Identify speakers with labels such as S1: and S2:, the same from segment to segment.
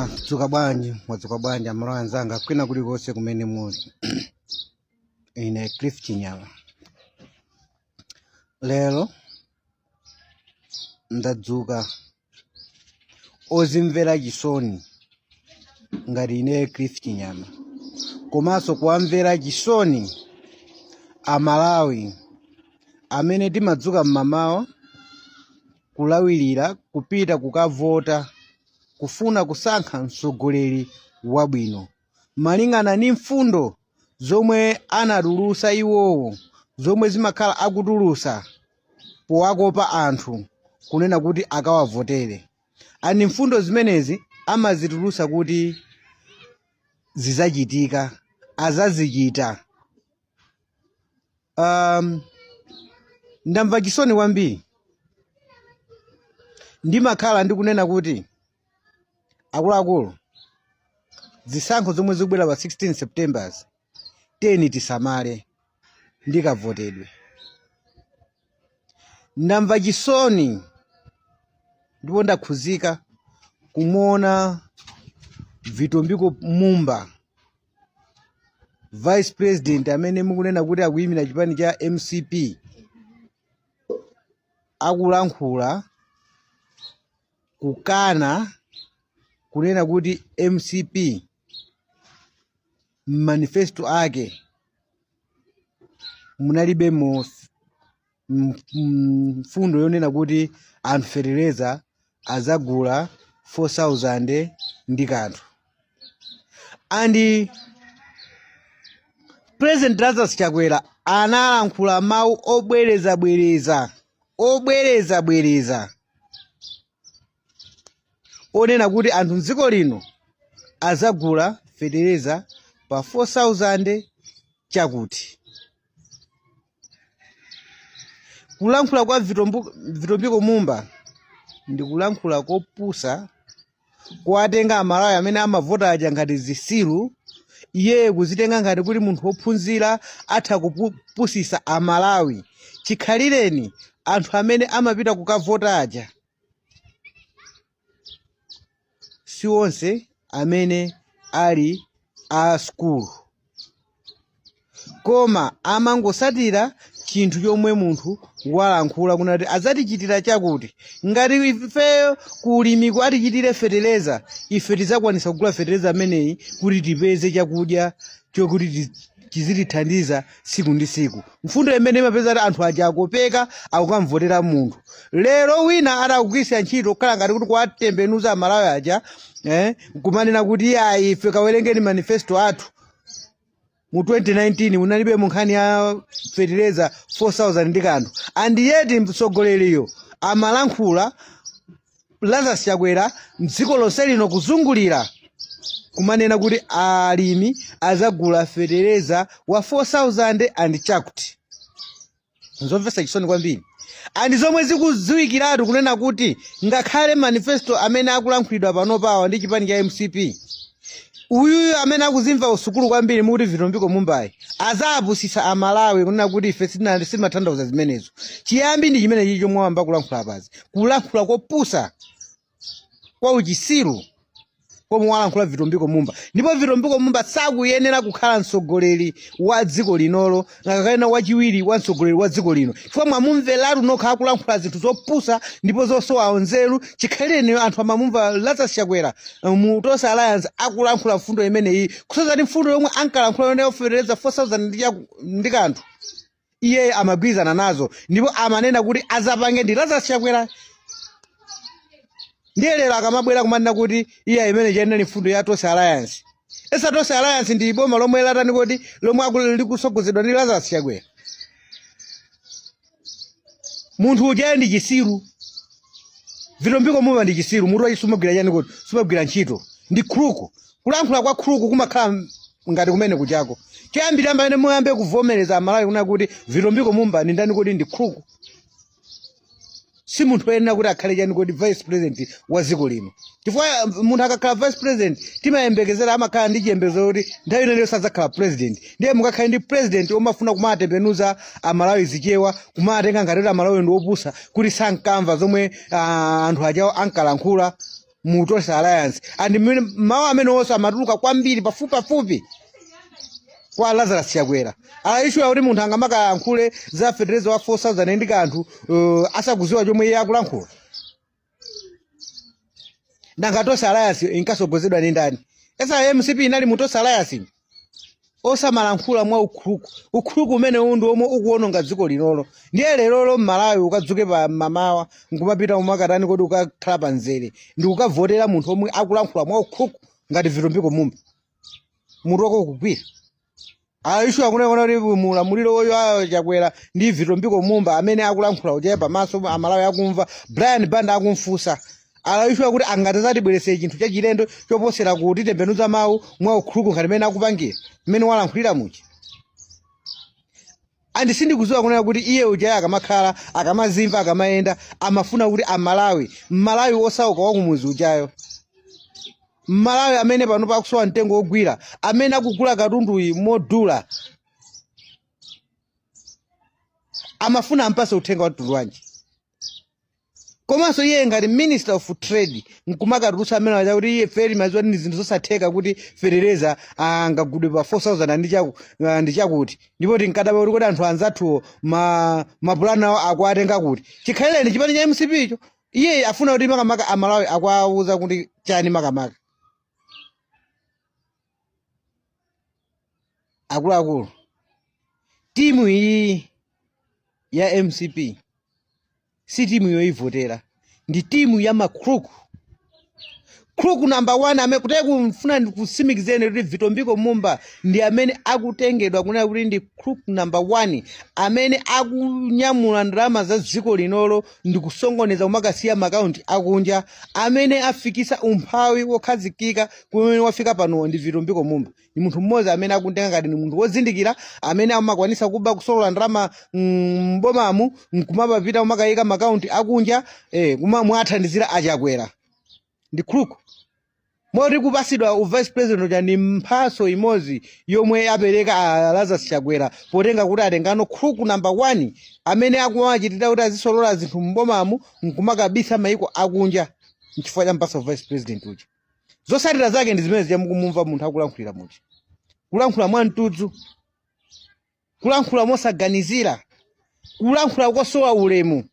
S1: Mwadzuka bwanji, mwadzuka bwanji amalawi anzanga kwina kulikonse kumene muli. Ine Cliff Chinyama. Lero ndadzuka ozimvera chisoni ngati ine Cliff Chinyama, komanso kuwamvera chisoni Amalawi amene timadzuka mmamawa kulawirira kupita kukavota kufuna kusankha mtsogoleri wabwino malingana ndi mfundo zomwe anatulusa iwowo, zomwe zimakhala akutulusa powakopa anthu kunena kuti akawavotere. Ani mfundo zimenezi amazitulusa kuti zizachitika, azazichita. Ndamva chisoni kwambiri. Ndimakhala ndikunena kuti akuluakulu, zisankho zomwe zikubwera pa 16 September 10 tisamale ndikavotedwe. Ndamva chisoni ndipo ndakhuzika kumuona Vitumbiko Mumba, vice president amene mukunena kuti akuyimira chipani cha MCP, akulankhula kukana kunena kuti MCP manifesto ake munalibe mo mfundo yonena kuti anthu fetereza azagula 4000 ndi kanthu. And President Lazarus Chakwera analankhula mawu obwerezabwereza, obwerezabwereza onena kuti anthu mdziko lino azagula fetereza pa 4000 chakuti. Kulankhula kwa Vitumbiko Mumba ndi kulankhula kopusa, kuwatenga Amalawi amene amavota aja ngati zisilu, iye kuzitenga ngati kuti munthu wophunzira atha kupusisa Amalawi. Chikhalireni anthu amene amapita kukavota aja si onse amene ali a sukulu, koma amangosatira chinthu chomwe munthu walankhula kunati adzatichitira chakuti. Ngati ifeyo kuulimiko atichitire fetereza, ife tidzakwanisa kugula fetereza ameneyi kuti tipeze chakudya chokuti chizitithandiza siku ndi siku. Mfundo imene imapeza kuti anthu aja akopeka akukamvotera munthu. Lero wina atakugwiritsa ntchito kukhala ngati kuti kuwatembenuza Amalawi aja, kumanena kuti ayi, ife kawerengeni manifesto athu mu 2019 munalibe mu nkhani ya fetereza 4000 ndi kanthu. And yet mtsogoleriyo amalankhula Lazarus Chakwera mdziko lonse lino kuzungulira kumanena kuti alimi azagula fetereza wa 4000 and chakuti. Nzomvetsa chisoni kwambiri, and zomwe zikudziwikiratu kunena kuti ngakhale manifesto amene akulankhulidwa panopawa ndi chipani cha MCP, uyuyu amene akuzimva usukulu kwambiri mukuti Vitumbiko Mumbayi azapusisa Amalawi kunena kuti ife simatanthauza zimenezo. Chiyambi ndi chimene chichi chomwe wamba kulankhula pazi, kulankhula kopusa kwa uchisiru komwe walankhula Vitumbiko Mumba. Ndipo Vitumbiko Mumba sakuyenera kukhala mtsogoleri wa dziko linolo, ngakhale wachiwiri wa mtsogoleri wa dziko lino, chifukwa mwamumveratu nokha akulankhula zinthu zopusa ndipo zosowa nzeru. Chikhalireni anthu amamumva Lazarus Chakwera mu Tonse Alliance akulankhula mfundo imeneyi, kusonyeza kuti mfundo yomwe ankalankhula yone yoferereza 4000 ndi kanthu iye amagwirizana nazo, ndipo amanena kuti azapange ndi Lazarus Chakwera. Ndiye lero akamabwera kumanena kuti iye imene chanali mfundo ya Tonse Alliance, esa Tonse Alliance ndi boma lomwe latani kodi, lomwe likusogozedwa ndi Lazarus Chakwera? Munthu uja ndi chisiru. Vitumbiko Mumba ndi chisiru, mutu wachi sumagwira chani kodi, sumagwira ntchito, ndi khuluku. Kulankhula kwa khuluku kumakhala ngati kumene kuchako. Choyambira pamene muyambe kuvomereza Amalawi kunena kuti Vitumbiko Mumba ndi ndani kodi, ndi khuluku, si munthu woyenera kuti akhale chani kodi, vice president wa dziko lino. Chifukwa munthu akakhala vice president timayembekezera, amakhala ndi chiyembekezo kuti nthawi ineyo sadzakhala president. Ndiye mukakhale ndi president omafuna kumatembenuza Amalawi zichewa, kumatenga ngati kuti Amalawi ndi opusa kuti sankamva zomwe anthu ajawo ankalankhula. Mu Tonse Alliance, and mawu amene onse amatuluka kwambiri pafupi pafupi kwa Lazarus Chakwera. Ala issue yakuti munthu angamakayankhule za fetereza wa 4000 ndi kanthu asakuziwa chomwe iye akulankhula? Nanga Tonse Alliance inkasogozedwa ndi ndani? Esa MCP inali mu Tonse Alliance? Osamalankhula mwa ukhuluku. Ukhuluku umene uwu ndi omwe ukuwononga dziko linolo. Ndiye lerolo Mmalawi ukadzuke pa mamawa nkumapita umakatani kodi, ukakhala pa mzere ndi kukavotera munthu omwe akulankhula mwa ukhuluku ngati Vitumbiko Mumba, mutu wako ukugwira? A issue akunena kuti mulamuliro oyo ayo Chakwera ndi Vitumbiko Mumba amene akulankhula uja pamaso Amalawi akumva, Brian Banda akumfunsa. Ala issue akuti angatazatibwerese chinthu chachilendo choposera kuti tembenuza mawu mwa ukhuluku ngati mmene akupangira, mmene walankhulira muja. And sindikuziwa kunena kuti iye uja akamakhala, akamazimva, akamayenda, amafuna kuti Amalawi, Mmalawi osauka wakumuzi ujayo, Mmalawi amene pano pakusowa mtengo wogwira, amene akugula katunduyi modula, amafuna ampase uthenga wa mtundu wanji? Komanso iye ngati Minister of Trade nkumakatulutsa amene aja kuti iye feri maziwa ndi zinthu zosatheka kuti fetereza angagudwe pa 4000 ndi chakuti, ndipo tinkadaba kuti kodi anthu anzathuwo mapulani awo akuatenga kuti chikhalireni chipani cha MCP icho? Iye afuna kuti makamaka Amalawi akuwauza kuti chani makamaka? Akuluakulu, timu iyi ya MCP si timu yoyivotera, ndi timu ya ma crook. Crook number one amene kutee kumfuna ndikutsimikizeni kuti Vitumbiko Mumba ndi amene akutengedwa kunena kuti ndi crook number one, amene akunyamula ndalama za dziko linolo ndi kusongoneza kumakasiya makaunti akunja, amene afikisa umphawi wokhazikika kumene wafika panowo ndi Vitumbiko Mumba. Ndi munthu mmodzi amene akuntenga ngati ndi munthu wozindikira amene amakwanisa kuba, kusolola ndalama m'bomamu nkumapapita kumakayika makaunti akunja, kumamwathandizira Achakwera. Ndi crook moti kupasidwa u vice president uja ndi mphaso imodzi yomwe apereka a Lazarus Chakwera, potenga kuti atengano crook number one amene akumachitira kuti azisolola zinthu m'bomamu nkumakabisa maiko akunja. Nchifukwa cha mpasa vice president uja. Zotsatira zake ndi zimene zija mukumumva munthu akulankhulira muja, kulankhula mwamtudzu, kulankhula mosaganizira, kulankhula kosowa ulemu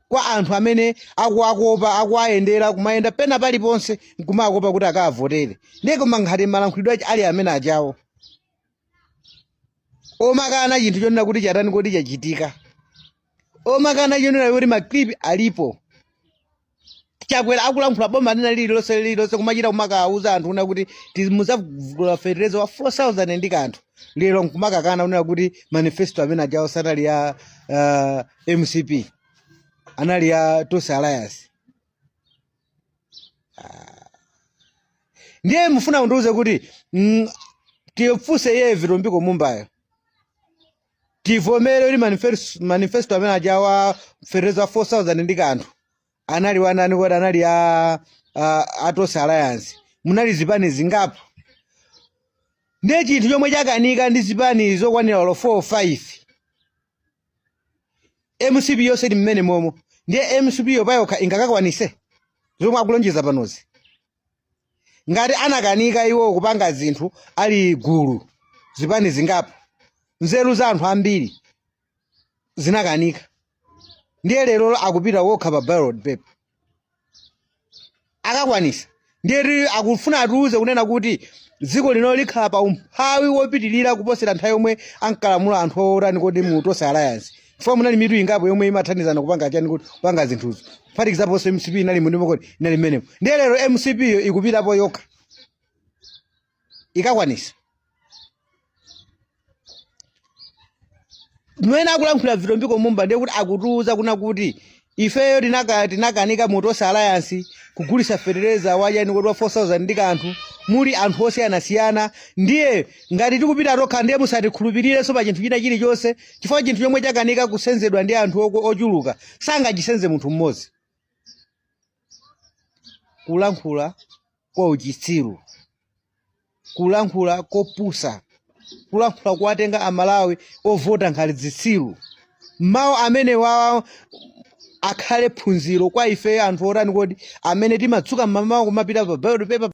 S1: kwa anthu amene akuwakopa, akuwayendera, kumayenda pena paliponse nkumakopa kuti akawavotere. Ndiye koma ngati malankhulidwe ache ali amene ajawo omakana chinthu chonena kuti chatani kodi chachitika, omakana chonena kuti ma clip alipo, Chakwera akulankhula boma lina lililonse lililonse, kumachita kumakawuza anthu kuna kuti muzagula fetereza wa 4000 ndi kanthu, lero nkumakakana kunena kuti manifesto amene ajawo sanali ya MCP, anali ya Tonse Alliance. Ndiye mufuna kundiuze kuti tifunse iye Vitumbiko Mumbayo, tivomere kuti manifesto amene aja wa fetereza 4000 ndi kanthu anali wanani kodi? Anali a Tonse Alliance. Munali zipani zingapo. Ndiye chinthu chomwe chakanika ndi zipani zokwanira olo 4 or 5, MCP yonse ili mmene momo, ndiye MCP yo payokha ingakakwanise zomwe akulonjeza panozi? Ngati anakanika iwo kupanga zinthu ali gulu, zipani zingapo, nzeru za anthu ambiri zinakanika, ndiye lero akupita wokha pa ballot paper, akakwanisa? Ndiye akufuna atiuze kunena kuti dziko lino likhala pa umphawi wopitirira kuposera nthawi yomwe ankalamula anthu otani kodi mu Tonse Alliance, chifukwa munali mitu ingapo yomwe imathandizana kupanga chani kuti kupanga zinthuzo, kuphatikizaponso MCP inali mundimo kodi inali mmenemo. Ndiye lero MCP yo ikupitapo yokha, ikakwanisa? Mmene akulankhula Vitumbiko Mumba, ndiye kuti akutiuza kuna kuti ifeyo tinakanika mu Tonse Alliance kugulisa fetereza wachani kodi wa 4000 ndi kanthu, muli anthu osiyanasiyana, ndiye ngati tikupita tokha ndiye musatikhulupirirenso pa chinthu china chilichonse, chifukwa chinthu chomwe chakanika kusenzedwa ndi anthu ochuluka sangachisenze munthu mmodzi. Kulankhula kwa uchitsiru, kulankhula kopusa, kulankhula kuwatenga Amalawi ovota ngati zitsiru. Mawu amene wawa Akhale phunziro kwa ife anthu otani kodi, amene timadzuka mmamawa kumapita pa ballot paper.